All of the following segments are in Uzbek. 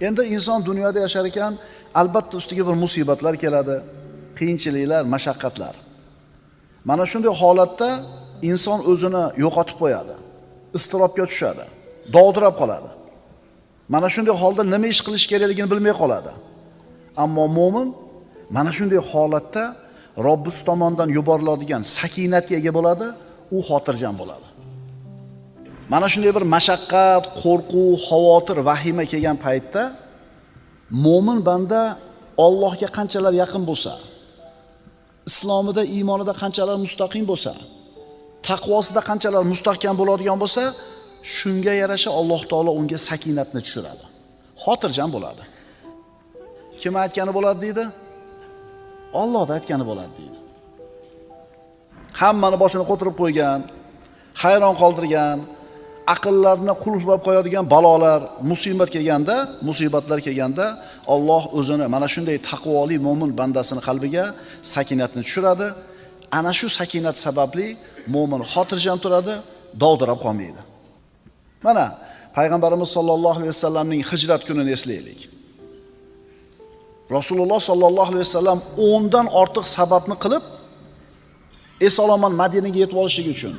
Endi inson dunyoda yashar ekan, albatta ustiga bir musibatlar keladi, qiyinchiliklar, mashaqqatlar. Mana shunday holatda inson o'zini yo'qotib qo'yadi, iztirobga tushadi, dovdirab qoladi. Mana shunday holda nima ish qilish kerakligini bilmay qoladi. Ammo mo'min mana shunday holatda Robbisi tomonidan yuboriladigan sakinatga ega bo'ladi, u xotirjam bo'ladi. Mana shunday bir mashaqqat, qo'rquv, xavotir, vahima kelgan paytda mo'min banda Allohga qanchalar yaqin bo'lsa, islomida, iymonida qanchalar mustaqim bo'lsa, taqvosida qanchalar mustahkam bo'ladigan bo'lsa, shunga yarasha Alloh taolo unga sakinatni tushiradi. Xotirjam bo'ladi. Kim aytgani bo'ladi deydi? Alloh aytgani bo'ladi deydi. Hammani boshini qo'tirib qo'ygan, hayron qoldirgan, aqllarni qulflab qo'yadigan balolar, musibat kelganda, musibatlar kelganda Alloh o'zini mana shunday taqvoli mo'min bandasini qalbiga sakinatni tushiradi. Ana shu sakinat sababli mo'min xotirjam turadi, dovdirab qolmaydi. Mana Payg'ambarimiz sollallohu alayhi vasallamning hijrat kunini eslaylik. Rasululloh sollallohu alayhi vasallam 10 dan ortiq sababni qilib eson-omon Madinaga yetib olishligi uchun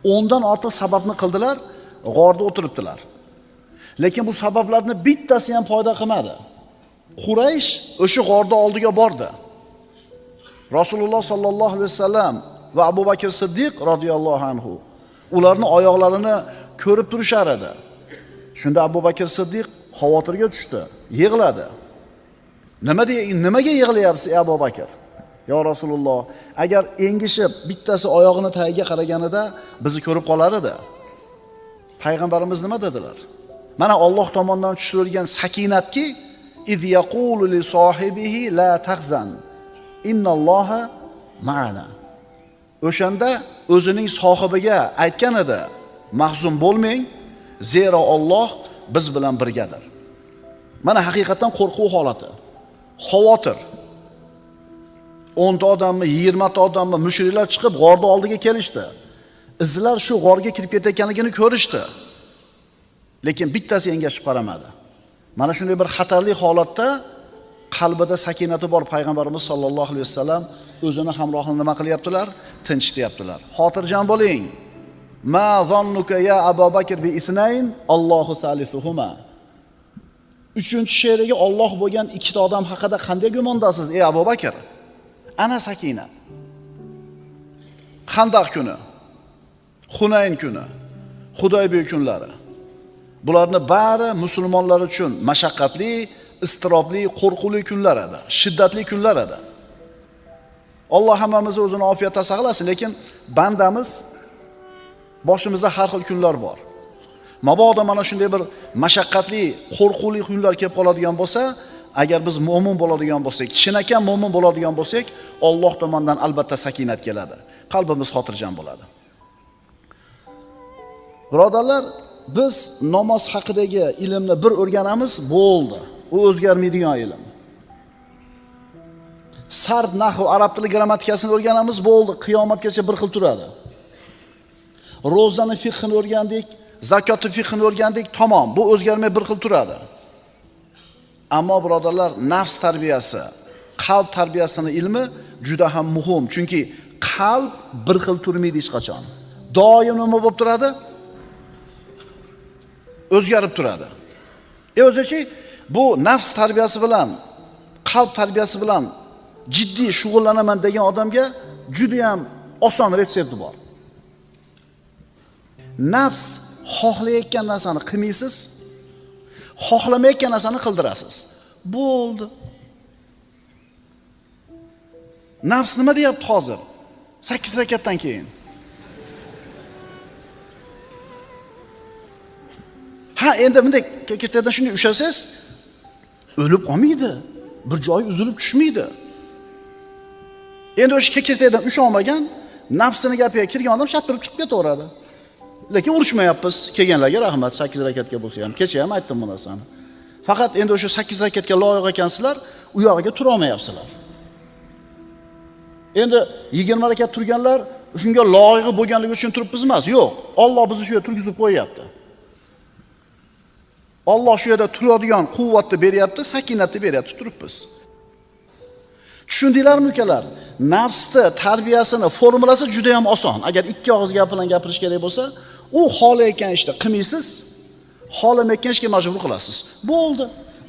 10 dan ortiq sababni qildilar, g'orda o'tiribdilar. Lekin bu sabablarni bittasi ham foyda qilmadi. Quraysh o'sha g'orda oldiga bordi. Rasululloh sollallohu alayhi vasallam va Abu Bakr Siddiq radhiyallohu anhu ularni oyoqlarini ko'rib turishar edi. Shunda Abu Bakr Siddiq xavotirga tushdi, yig'ladi. Nimaga yig'layapsiz ey Abu Bakr? Ya Rasululloh, agar engishib bittasi oyog'ini tagiga qaraganida bizni ko'rib qolar edi. Payg'ambarimiz nima dedilar? Mana Alloh tomonidan tushirilgan sakinatki, iz yaqulu li sohibihi la tahzan innalloha ma'ana. O'shanda o'zining sohibiga aytgan edi, mahzun bo'lmang, zero Alloh biz bilan birgadir. Mana haqiqatan qo'rquv holati, xavotir. 10 ta odammi, 20 ta odammi mushriklar chiqib g'orda oldiga kelishdi. Izlar shu g'orga kirib ketayotganligini ko'rishdi. Lekin bittasi engashib qaramadi. Mana shunday bir xatarli holatda qalbida sakinati bor Payg'ambarimiz sollallohu alayhi vasallam o'zini hamrohini nima qilyaptilar? Tinchityaptilar. Xotirjam bo'ling. Ma zannuka ya Abu Bakr bi isnayn Allohu salisuhuma. Uchinchi sherigi Alloh bo'lgan ikkita odam haqida qanday gumondasiz ey Abu Bakr? Ana sakinat. Xandaq kuni, Hunayn kuni, Hudaybiya kunlari. Bularni bari musulmonlar uchun mashaqqatli, iztirobli, qo'rquvli kunlar edi, shiddatli kunlar edi. Alloh hammamizni o'zini ofiyatda saqlasin, lekin bandamiz boshimizda har xil kunlar bor. Mabodo mana shunday bir mashaqqatli, qo'rquvli kunlar kelib qoladigan bo'lsa, agar biz mo'min bo'ladigan bo'lsak, chinakam mo'min bo'ladigan bo'lsak, Alloh tomonidan albatta sakinat keladi. Qalbimiz xotirjam bo'ladi. Birodarlar, biz namoz haqidagi ilmni bir o'rganamiz, bo'ldi. U o'zgarmaydigan ilm. Sarf, nahv, arab tili grammatikasini o'rganamiz, bo'ldi, qiyomatgacha bir xil turadi. Ro'zani fiqhini o'rgandik, zakotni fiqhini o'rgandik, tamom, bu o'zgarmay bir xil turadi. Ammo birodarlar, nafs tarbiyasi, qalb tarbiyasini ilmi juda ham muhim, chunki qalb bir xil turmaydi hech qachon. Doim nima bo'lib turadi? O'zgarib turadi. O'zichi bu nafs tarbiyasi bilan, qalb tarbiyasi bilan jiddiy shug'ullanaman degan odamga juda ham oson retsepti bor. Nafs xohlayotgan narsani qilmaysiz, xohlamayotgan narsani qildirasiz. Bo'ldi. Nafs nima deyapti hozir? 8 rakatdan keyin. Ha, endi bunday kekirtadan shunday ushasangiz, o'lib qolmaydi. Bir joyi uzilib tushmaydi. Endi o'sha kekirtadan usha olmagan, nafsini gapiga kirgan odam shattirib chiqib ketaveradi. Lekin urushmayapmiz. Kelganlarga rahmat, 8 rakatga bo'lsa ham. Kecha ham aytdim bu narsani. Faqat endi o'sha 8 rakatga loyiq ekansizlar, u yog'iga tura olmayapsizlar. Endi 20 rakat turganlar shunga loyiq bo'lganligi uchun turibmiz emas. Yo'q, Alloh bizni shu yerga turgizib qo'yapti. Alloh shu yerda turadigan quvvatni beryapti, sakinatni beryapti, turibmiz. Tushundinglarmi ukalar? Nafsni tarbiyasini formulasi juda ham oson. Agar ikki og'iz gap bilan gapirish kerak bo'lsa, u xohlayotgan ishni qilmaysiz, xohlamayotgan ishga majbur qilasiz. Bo'ldi.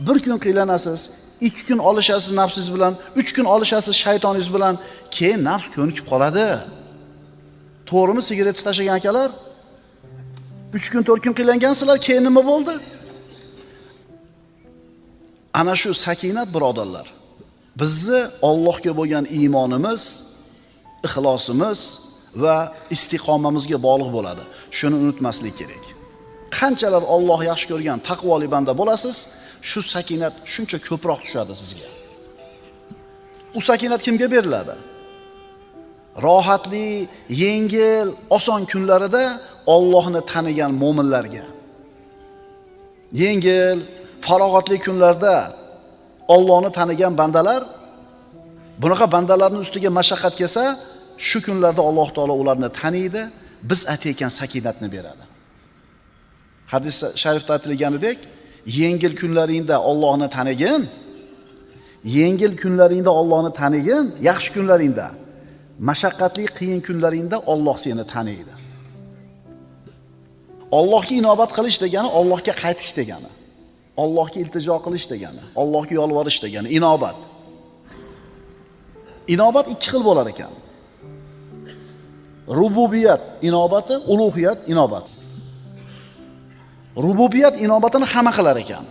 Bir kun qiylanasiz, 2 kun olishasiz nafsingiz bilan, 3 kun olishasiz shaytoningiz bilan, keyin nafs ko'nikib qoladi. To'g'rimi, sigaret tashlagan akalar? 3 kun 4 kun qiylangansizlar, keyin nima bo'ldi? Ana shu sakinat birodarlar. Bizni Allohga bo'lgan iymonimiz, ixlosimiz va istiqomamizga bog'liq bo'ladi. Shuni unutmaslik kerak. Qanchalar Alloh yaxshi ko'rgan taqvoli banda bo'lasiz, shu sakinat shuncha ko'proq tushadi sizga. U sakinat kimga beriladi? Rohatli, yengil, oson kunlarida Allohni tanigan mo'minlarga. Yengil, farog'atli kunlarda Allohni tanigan bandalar, bunaqa bandalarning ustiga mashaqqat kelsa, shu kunlarda Alloh taolo ularni taniydi, biz aytayotgan sakinatni beradi. Hadis sharifda aytilganidek, yengil kunlaringda Allohni tanigin, yengil kunlaringda Allohni tanigin, yaxshi kunlaringda, mashaqqatli qiyin kunlaringda Alloh seni taniydi. Allohga inobat qilish degani Allohga qaytish degani. Allohga iltijo qilish degani, Allohga yolvorish degani, inobat. Inobat ikki xil bo'lar ekan. Rububiyat inobati, ulug'iyat inobat. Rububiyat inobatini hamma qilar ekan.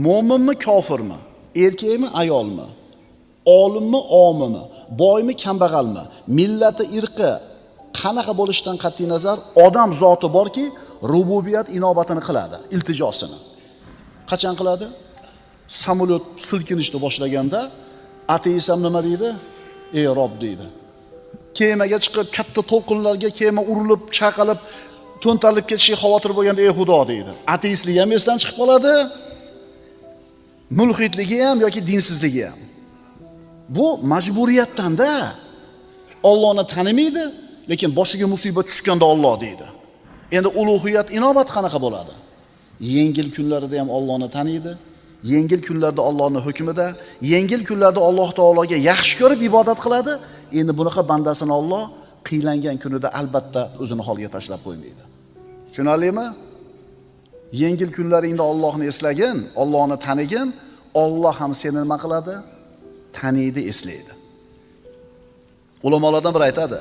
Mo'minmi, kofirmi, erkakmi, ayolmi, olimmi, omimi, boymi, kambag'almi, millati, irqi qanaqa bo'lishidan qat'iy nazar odam zoti borki, rububiyat inobatini qiladi, iltijosini. Qachon qiladi? Samolyot silkinishni boshlaganda ateist ham nima deydi? Ey Rob deydi. Kemaga chiqib katta to'lqinlarga kema urilib, chaqilib, to'ntarilib ketishiga xavotir bo'lganda ey Xudo deydi. Ateistligi ham esdan chiqib qoladi, mulhidligi ham yoki dinsizligi ham. Bu majburiyatdan-da. Allohni tanimaydi, lekin boshiga musibat tushganda Alloh deydi. Endi ulug'iyat inobat qanaqa bo'ladi? Yengil kunlarida ham Allohni taniydi, yengil kunlarda Allohning hukmida, yengil kunlarda Alloh taologa yaxshi ko'rib ibodat qiladi. Endi bunaqa bandasini Alloh qiylangan kunida albatta o'zini holga tashlab qo'ymaydi. Tushunarlimi? Yengil kunlaringda Allohni eslagin, Allohni tanigin, Alloh ham seni nima qiladi? Taniydi, eslaydi. Ulamolardan biri aytadi: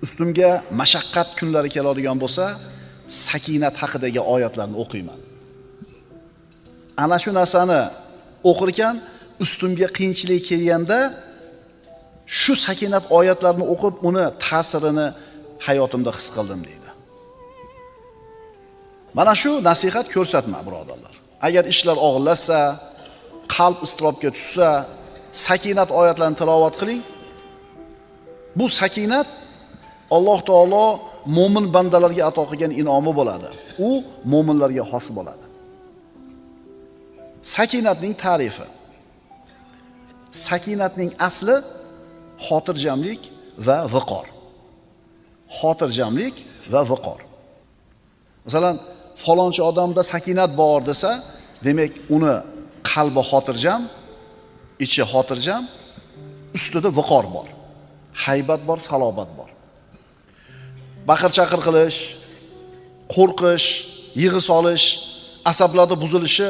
ustimga mashaqqat kunlari keladigan bo'lsa, sakinat haqidagi oyatlarni o'qiyman. Ana shu narsani o'qirkan, ustimga qiyinchilik kelganda shu sakinat oyatlarini o'qib, uni ta'sirini hayotimda his qildim deydi. Mana shu nasihat ko'rsatma, birodarlar. Agar ishlar og'irlashsa, qalb iztirobga tushsa, sakinat oyatlarini tilovat qiling. Bu sakinat Alloh taolo mo'min bandalarga ato qilgan in'omi bo'ladi. U mo'minlarga xos bo'ladi. Sakinatning ta'rifi. Sakinatning asli xotirjamlik va viqor. Xotirjamlik va viqor. Masalan, falonchi odamda sakinat bor desa, demak uni qalbi xotirjam, ichi xotirjam, ustida viqor bor. Haybat bor, salobat bor. Baqir-chaqir qilish, qo'rqish, yig'i solish, asablarda buzilishi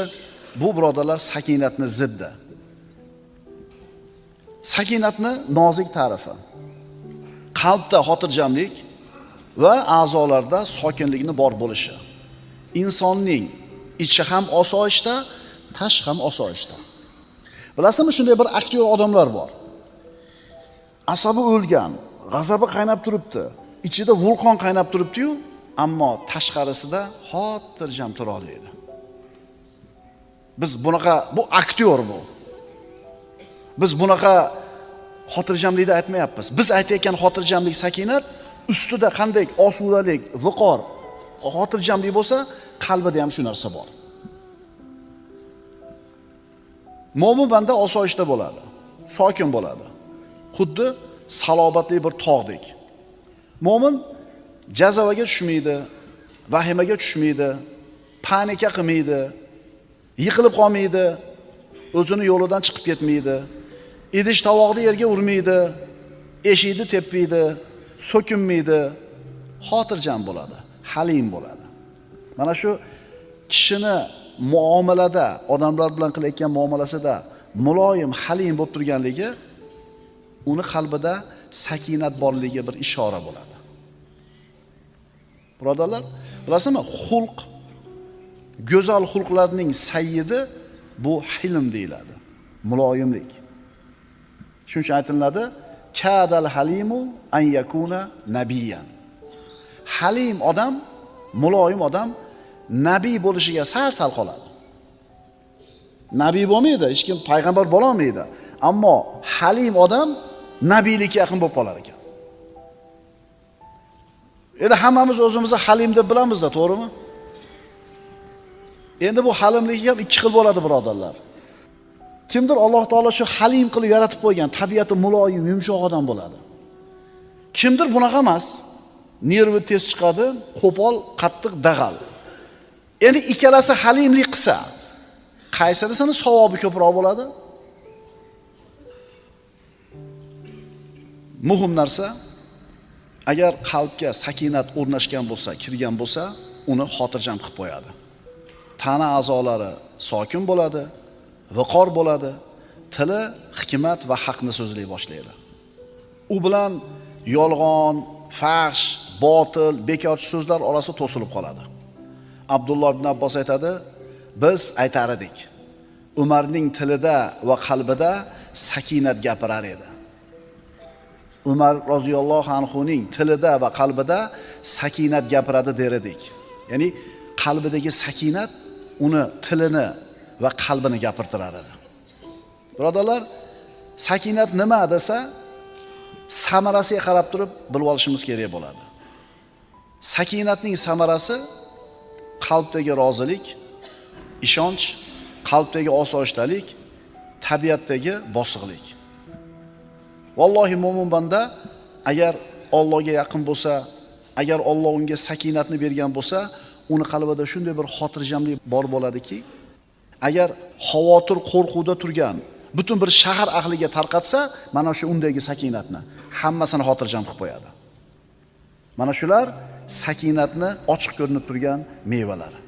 bu birodarlar sakinatni ziddi. Sakinatni nozik ta'rifi. Qalbda xotirjamlik va a'zolarda sokinlikni bor bo'lishi. Insonning ichi ham osoyishta, tash ham osoyishta. Bilasizmi, shunday bir aktyor odamlar bor. Asabi o'lgan, g'azabi qaynab turibdi, ichida vulqon qaynab turibdi-yu, ammo tashqarisida xotirjam tura oladi. Biz bunaqa, bu aktyor bu. Biz bunaqa xotirjamlikni aytmayapmiz. Biz aytayotgan xotirjamlik, sakinat ustida qanday osudalik, viqor, xotirjamlik bo'lsa, qalbida ham shu narsa bor. Mo'min banda osoyishta bo'ladi, sokin bo'ladi. Xuddi salobatli bir tog'dek. Mo'min jazavaga tushmaydi, vahimaga tushmaydi. Panika qilmaydi, yiqilib qolmaydi, o'zini yo'lidan chiqib ketmaydi, idish tovoqni yerga urmaydi, eshikni tepmaydi, so'kinmaydi, xotirjam bo'ladi, halim bo'ladi. Mana shu kishini muomalada, odamlar bilan qilayotgan muomalasida muloyim, halim bo'lib turganligi uni qalbida sakinat borligiga bir ishora bo'ladi. Birodarlar, bilasizmi, xulq, go'zal xulqlarning sayyidi bu hilm deyiladi, muloyimlik. Shuning uchun aytiladi, kadal halimu an yakuna nabiyyan. Halim odam, muloyim odam nabiy bo'lishiga sal-sal qoladi. Nabiy bo'lmaydi, hech kim payg'ambar bo'la olmaydi. Ammo halim odam nabiylikka yaqin bo'lib qolar ekan. Endi hammamiz o'zimizni halim deb bilamiz-da, to'g'rimi? Endi bu halimlik ham ikki xil bo'ladi, birodarlar. Kimdir Alloh taolo shu halim qilib yaratib qo'ygan, tabiati muloyim, yumshoq odam bo'ladi. Kimdir bunaqa emas. Nervi tez chiqadi, qo'pol, qattiq, dag'al. Endi ikkalasi halimlik qilsa, qaysinisini savobi ko'proq bo'ladi? Muhim narsa, agar qalbga sakinat o'rnashgan bo'lsa, kirgan bo'lsa, uni xotirjam qilib qo'yadi. Tana a'zolari sokin bo'ladi, viqor bo'ladi, tili hikmat va haqni so'zlay boshlaydi. U bilan yolg'on, fahsh, botil, bekorchi so'zlar orasi to'silib qoladi. Abdulloh ibn Abbos aytadi, biz aytar edik, Umarning tilida va qalbida sakinat gapirar edi. Umar roziyallohu anhuning tilida va qalbida sakinat gapiradi der edik. Ya'ni qalbidagi sakinat uni tilini va qalbini gapirtirar edi. Birodarlar, sakinat nima desa, samarasiga qarab turib bilib olishimiz kerak bo'ladi. Sakinatning samarasi qalbdagi rozilik, ishonch, qalbdagi osoyishtalik, tabiatdagi bosiqlik. Vallohi mo'min banda agar Allohga yaqin bo'lsa, agar Alloh unga sakinatni bergan bo'lsa, uni qalbida shunday bir xotirjamlik bor bo'ladiki, agar xavotir, qo'rquvda turgan butun bir shahar ahliga tarqatsa, mana shu undagi sakinatni hammasini xotirjam qilib qo'yadi. Mana shular sakinatni ochiq ko'rinib turgan mevalari.